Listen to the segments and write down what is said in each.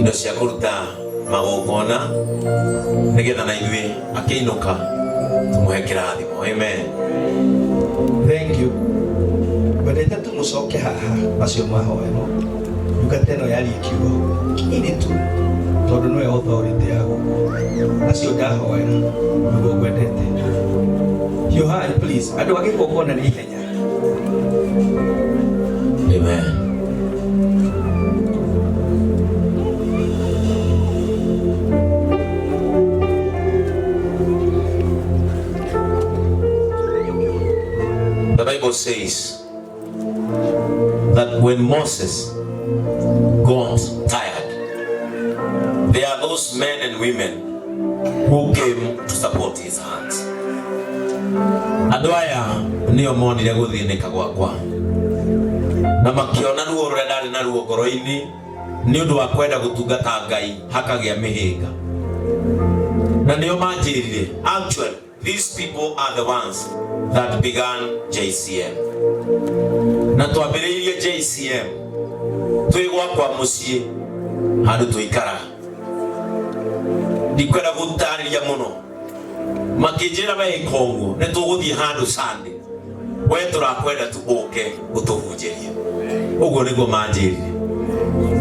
Indo cia kũruta magongona nĩgetha na ithuĩ akĩinũka tũmũhe kĩrathimo. Amen. Thank you. Wendete tu mũcoke haha acio mahoerwo ndungata ĩno yarie kiugo kĩnini tu tondũ nĩwe authority ya gũkũ acio ndahoera nĩguo ngwendete. Hiũhai please, andũ a gĩkũngũna nĩ ihenya. Amen. The Bible says that when Moses got tired, there are those men and women who came to support his hands. Andũ aya nĩo monire gũthĩnĩka gwakwa na makĩona ruo rũrĩa ndarĩ naruo ngoro-inĩ nĩ ũndũ wa kwenda gũtungata Ngai hakagĩa mĩhĩnga, na nĩo manjĩrire, actually these people are the ones that began JCM. Na twambĩrĩirie JCM twĩ gwakwa mũciĩ handũ tũikaraga. Ndikwenda gũtarĩria mũno, makĩnjĩra we ĩka ũguo, nĩ tũgũthiĩ handũ Sunday, we tũrakwenda tu ũke ũtũhunjĩrie. Ũguo nĩguo manjĩrire.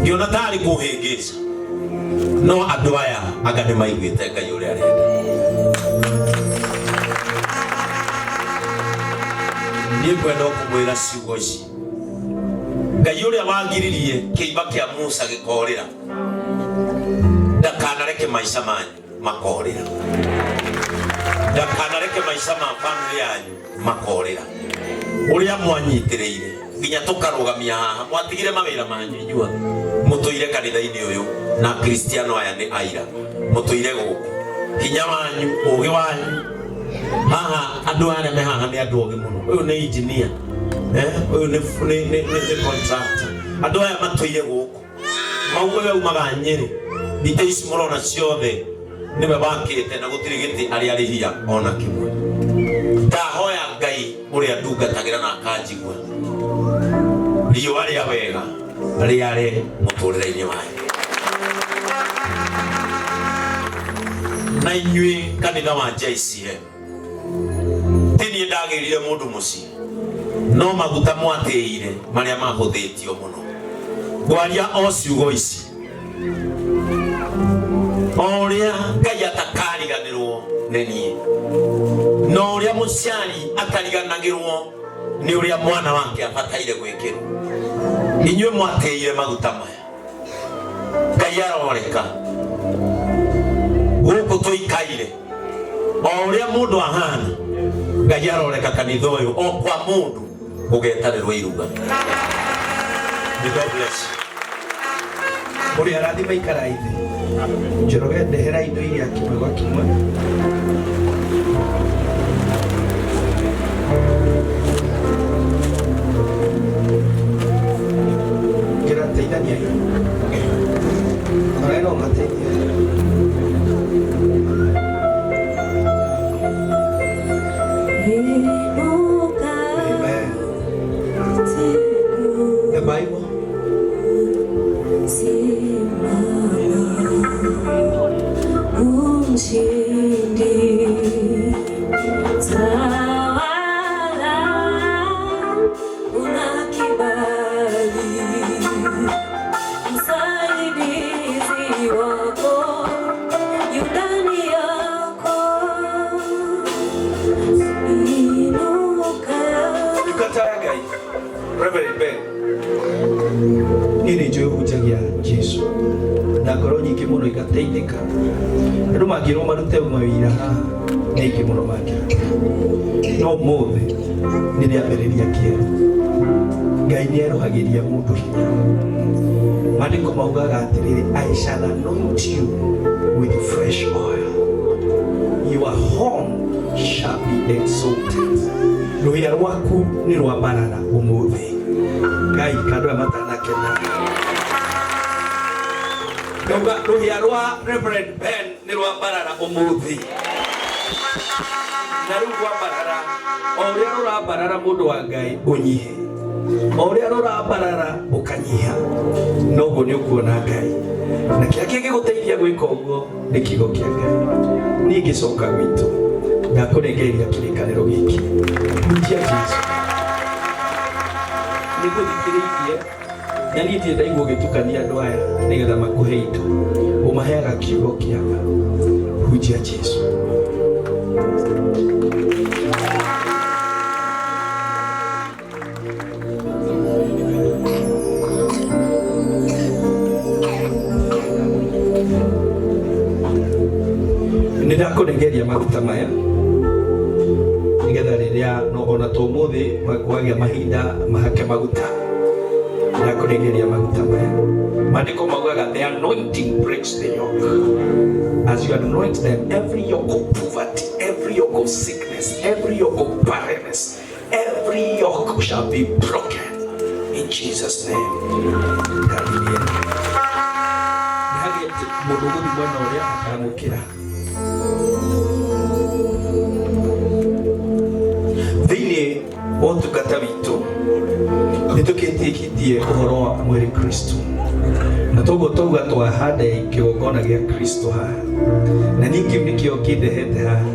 Ngĩona tarĩ kũhĩngĩca, no andũ aya anga nĩ maiguĩte Ngai ũrĩa arenda. Niĩ ngwenda kũmwĩra ciugo ici, Ngai ũrĩa wagiririe kĩimba kĩa Musa gĩkorĩra ndakanareke maica manyu makorĩra, ndakanareke maica ma family yanyu makorĩra. Ũrĩa mwanyitĩrĩire nginya tũkarũgamia haha, mwatigire mawĩra manyu inyuothe, mũtũire kanitha-inĩ ũyũ na Kristiano aya nĩ aira, mũtũire gũkũ, hinya wanyu, ũgĩ wanyu haha. Andũ arĩa me haha nĩ andũ ogĩ mũno. Ũyũ nĩ engineer, eh, ũyũ nĩ contractor. Andũ aya matũire gũkũ mau, ũyũ aumaga Nyĩrĩ, itĩ ici mũrona ciothe nĩwe wakĩte na gũtirĩ gĩtĩ arĩ arĩhia ona kĩmwe. Ndahoya Ngai ũrĩa ndungatagĩra na akanjigua, riũa rĩa wega rĩare mũtũrĩre-inĩ wanyu na inyuĩ kanitha wa JCM. Ti niĩ ndagĩrire mũndũ mũciĩ, no maguta mwatĩire marĩa mahũthĩtio mũno. Ngwaria o ciugo ici, o ũrĩa Ngai atakariganĩrwo nĩ niĩ, na ũrĩa mũciari atariganagĩrwo nĩ ũrĩa mwana wake abataire gwĩkĩrwo. Inyuĩ mwatĩire maguta maya, Ngai aroreka gũkũ tũikaire o ũrĩa mũndũ ahana. Ngai aroreka kanitha ũyũ o kwa mũndũ ũgetanĩrwo iruga. May God bless you. Mũrĩ arathime, ikarai thĩ. Njoroge, ndehera indo iria kĩmwe gwa kĩmwe. Kĩra teithania Ona no mateithie. Amen. The Bible. Umshindi, tawala, una kibali, msaidizi wako yu ndani yako, inuka. Ndungata ya Ngai Reverend Ben, niĩ nĩ njũĩ hunjagia Jesu na ngoro nyingĩ mũno igateithĩka. Andũ mangĩrwo marute mawĩra haha nĩ aingĩ mũno mangĩruta, no ũmũthĩ nĩ rĩambĩrĩria kĩerũ. Ngai nĩ erũhagĩria mũndũ hinya. Maandĩko maugaga atĩrĩrĩ, "I shall anoint you with fresh oil, your horn shall be exalted." Rũhĩa rwaku nĩ rwambarara ũmũthĩ. Ngai kandũ aya matanakena. Ndauga rũhĩa rwa Reverend Ben nĩ rwambarara ũmũthĩ, na rĩu rwambarara, o ũrĩa rũrambarara, mũndũ wa Ngai, ũnyihe, o ũrĩa rũrambarara ũkanyiha, noguo nĩ ũkuona Ngai. Na kĩrĩa kĩngĩgũteithia gwĩka ũguo nĩ kiugo kĩa Ngai. Niĩ ngĩcoka gwitũ ndakũnengereria kĩrĩkanĩro gĩkĩ. Hunjia Jesu. Nĩngũthikĩrĩirie na niĩ ndirĩ ndaigua ũgĩtukania andũ aya nĩgetha makũhe indo. Ũmaheaga kiugo kĩa ma. Hunjia Jesu. Nĩ ndakũnengeria maguta maya nĩgetha rĩrĩa no ona to ũmũthĩ wagĩa mahinda mahake maguta. Ndakũnengeria maguta maya. Maandĩko maugaga the anointing breaks the yoke. As you anoint them, every yoke of poverty, every yoke of sickness, every yoke of barrenness, every yoke shall be broken in Jesus' name. Hallelujah. Nĩ hagĩte mũndũ ũgũthiĩ mwena ũrĩa akamũkĩra. Thĩinĩ wa ũtungata witũ nĩ tũkĩtĩkĩtie ũhoro wa mwĩrĩ Kristo, na toguo twauga twahanda kĩgongona gĩa Kristo haha, na niĩ kĩu nĩkĩo kĩndehete haha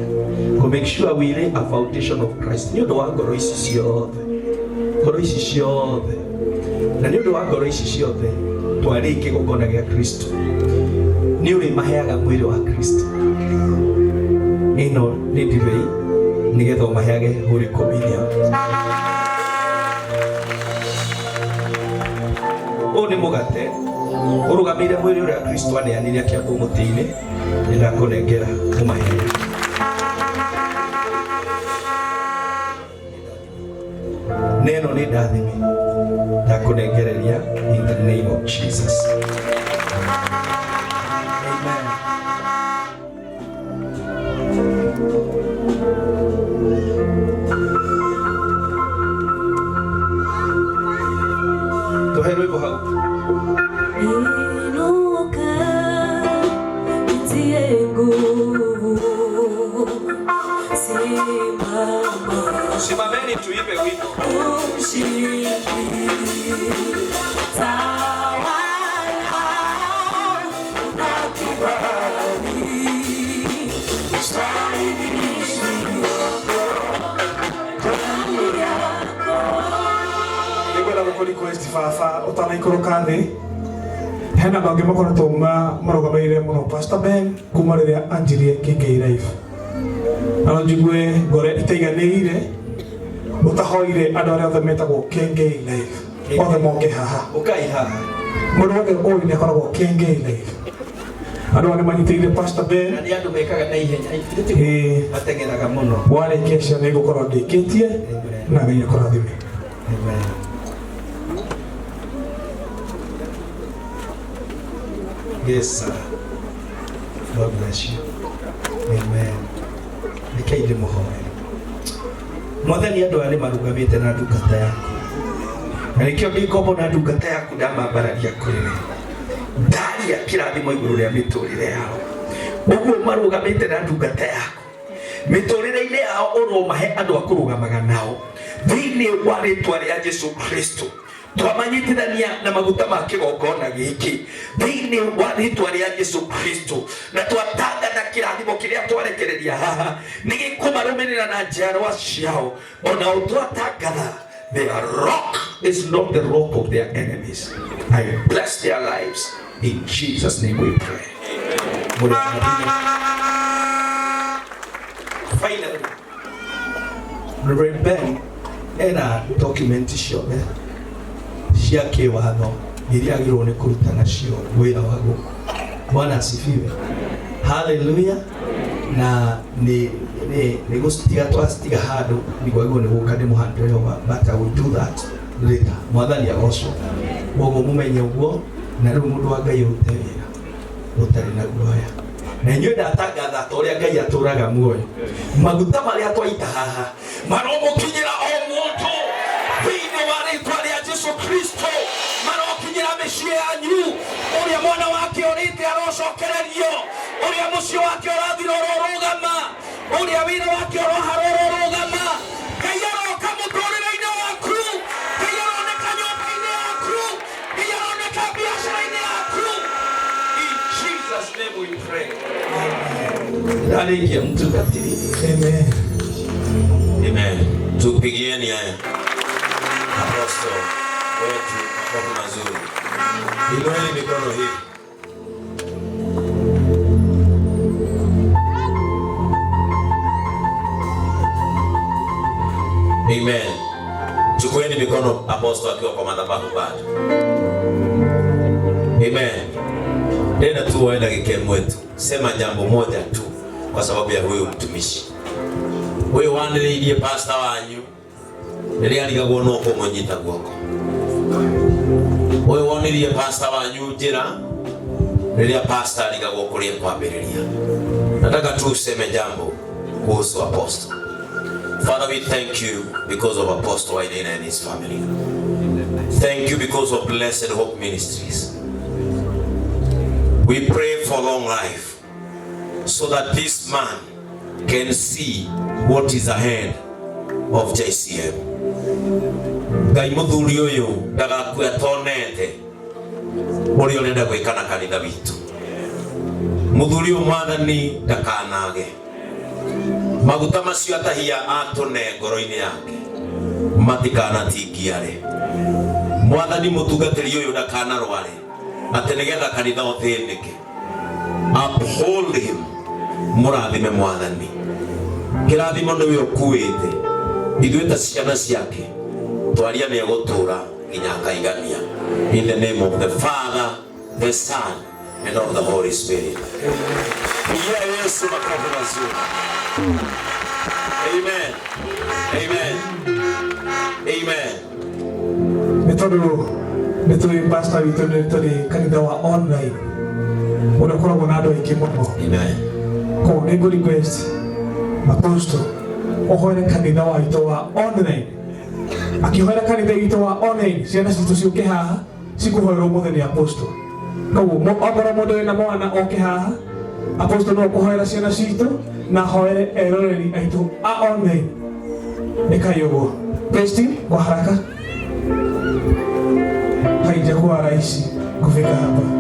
kũ make sure we lay a foundation of Christ nĩ ũndũ wa ngoro ici ciothe, ngoro ici ciothe, na nĩ ũndũ wa ngoro ici ciothe twarĩ kĩgongona gĩa Kristo. Nĩ ũrĩmaheaga mwĩrĩ wa Kristo. Ĩno nĩ ndibei nĩgetha ũmaheage Holy Communion. Ũyũ nĩ mũgate ũrũgamĩire mwĩrĩ ũrĩa Kristo aneanire akĩambwo mũtĩ-inĩ, nĩ ndakũnengera ũmahe. Neno nĩ ndathime ndakũnengereria in the name of Jesus. Amen. Tuhe rwĩmbo hau. Inuka, nitie nguvu, simama. Simameni tuimbe wimbo. Ushindi, tawala na kibali, msaidizi ndani yako. Nĩngwenda gũkũ request baba ũtanaikũrũka thĩ hena andũ angĩ makoretwo marũgamĩrĩire mũno Pastor Ben kuma rĩrĩa anjirie KK Life, na no njigue ngoro itaiganĩire ũtahoire andũ arĩa othe metagwo KK Life othe moke haha. Ũkai haha. Mũndũ wothe ũĩ nĩ akoragwo KK Life, andũ aya nĩ manyitĩrĩire Pastor Ben. Na nĩ andũ mekaga na ihenya. Ĩĩ. Mateng'eraga mũno. Warĩkia icio nĩ ngũkorwo ndĩkĩtie na Ngai akũrathime. Amen. Yes, sir. God bless you. Amen. Rekei ndĩmũhoere. Mwathani, andũ aya nĩ marũgamĩte na ndungata yaku, na nĩkĩo ndĩ ngombo na ndungata yaku ndamambararia kũrĩ we. Ndaria kĩrathimo igũrũ rĩa mĩtũrĩre yao, ũguo marũgamĩte na ndungata yaku mĩtũrĩre-inĩ yao, ũromahe andũ a kũrũgamaga nao thĩinĩ wa rĩtwa rĩa Jesu Kristo. Twamanyitithania na maguta ma kĩgongona gĩkĩ thĩinĩ wa rĩtwa rĩa Jesu Kristo, na twatangatha kĩrathimo kĩrĩa twarekereria haha nĩ gĩkũmarũmĩrĩra na njiarwa ciao. Ona twatangatha their rock is not the rock of their enemies. I bless their lives. In Jesus' name we pray. Mũrĩ arathime. Finally, Reverend Ben ena document ciothe cia kĩwatho iria agĩrĩirwo nĩ kũruta nacio wĩra wa gũkũ. Bwana asifiwe. Haleluya. Na nĩ gũcitiga twacitiga handũ nĩkwagĩrĩirwo nĩ gũka ndĩmũhandĩre over, but I will do that later. Mwathani agocwo. Koguo mũmenye ũguo, na rĩu mũndũ wa Ngai ũrute wĩra ũtarĩ na guoya. Na inyuĩ ndatangatha ta ũrĩa Ngai atũraga muoyo, maguta marĩa twaita haha maromũkinyĩra o mũndũ thĩinĩ wa rĩtwa rĩa Jesu Kristo, marokinyĩra mĩciĩ yanyu. Ũrĩa mwana wake ũrĩte arocokererio, ũrĩa mũciĩ wake ũrathira ũrorũgama, ũrĩa wĩra wake ũrohara ũrorũgama. Ngai aroka mũtũrĩre-inĩ waku, Ngai aroneka nyũmba-inĩ yaku, Ngai aroneka biacara-inĩ yaku, in name we pray. Ndarĩkia mũtungatĩri. Amen. Amen. Tupigieni haya apostle wetu makofi mazuri. Inueni mikono hivi. Amen. Chukueni mikono apostle akiwa kwa madhabahu bado. Amen. Tena tu wae dakika ĩmwe tu. Sema jambo moja tu kwa sababu ya huyu mtumishi. Ũyũ wanĩrĩirie pastor wanyu rĩrĩa arigagwo no kũmũnyita guoko. Ũyũ wonirie pastor wanyu njĩra rĩrĩa pastor arigagwo kũrĩa kwambĩrĩria. Nataka tu useme jambo kuhusu apostle. Father, we thank you because of Apostle Wainaina and his family. Thank you because of Blessed Hope Ministries. We pray for long life so that this man can see what is ahead of JCM. Ngai muthuri uyu ndagakue atonete uria urenda gwika na kanitha witũ. Muthuri uyu Mwathani ndakanage maguta macio atahia atune ngoro-inĩ yake matikanatingiare. Mwathani mũtungatĩri ũyũ ndakanarware atĩ nĩgetha kanitha ũthĩnĩke. Uphold him, mũrathime Mwathani. Kĩrathimo nĩwe ũkuĩte, ithuĩ ta ciana ciake twaria nĩ egũtũra nginya akaigania. In the name of the Father, the Son, and of the Holy Spirit. Pigia Yesu makofi mazuri. Amen. Amen. Amen. Nĩ tondũ nĩ tũĩ pastor witũ nĩ tũrĩ kanitha wa online ũrĩa ũkoragwo na andũ aingĩ mũno. Amen. Koguo nĩ ngũ request apostle ũhoere kanitha wa witũ wa online. Akĩhoera kanitha witũ wa online, ciana citũ ciũke haha cikũhoerwo ũmũthĩ nĩ apostle. Koguo okorwo mũndũ wĩna mwana oke haha, apostle no kũhoera ciana citũ na ahoere eroreri aitũ a online. Ĩkai ũguo. Praise team, kwa haraka. Haijakuwa rahisi kufika hapa.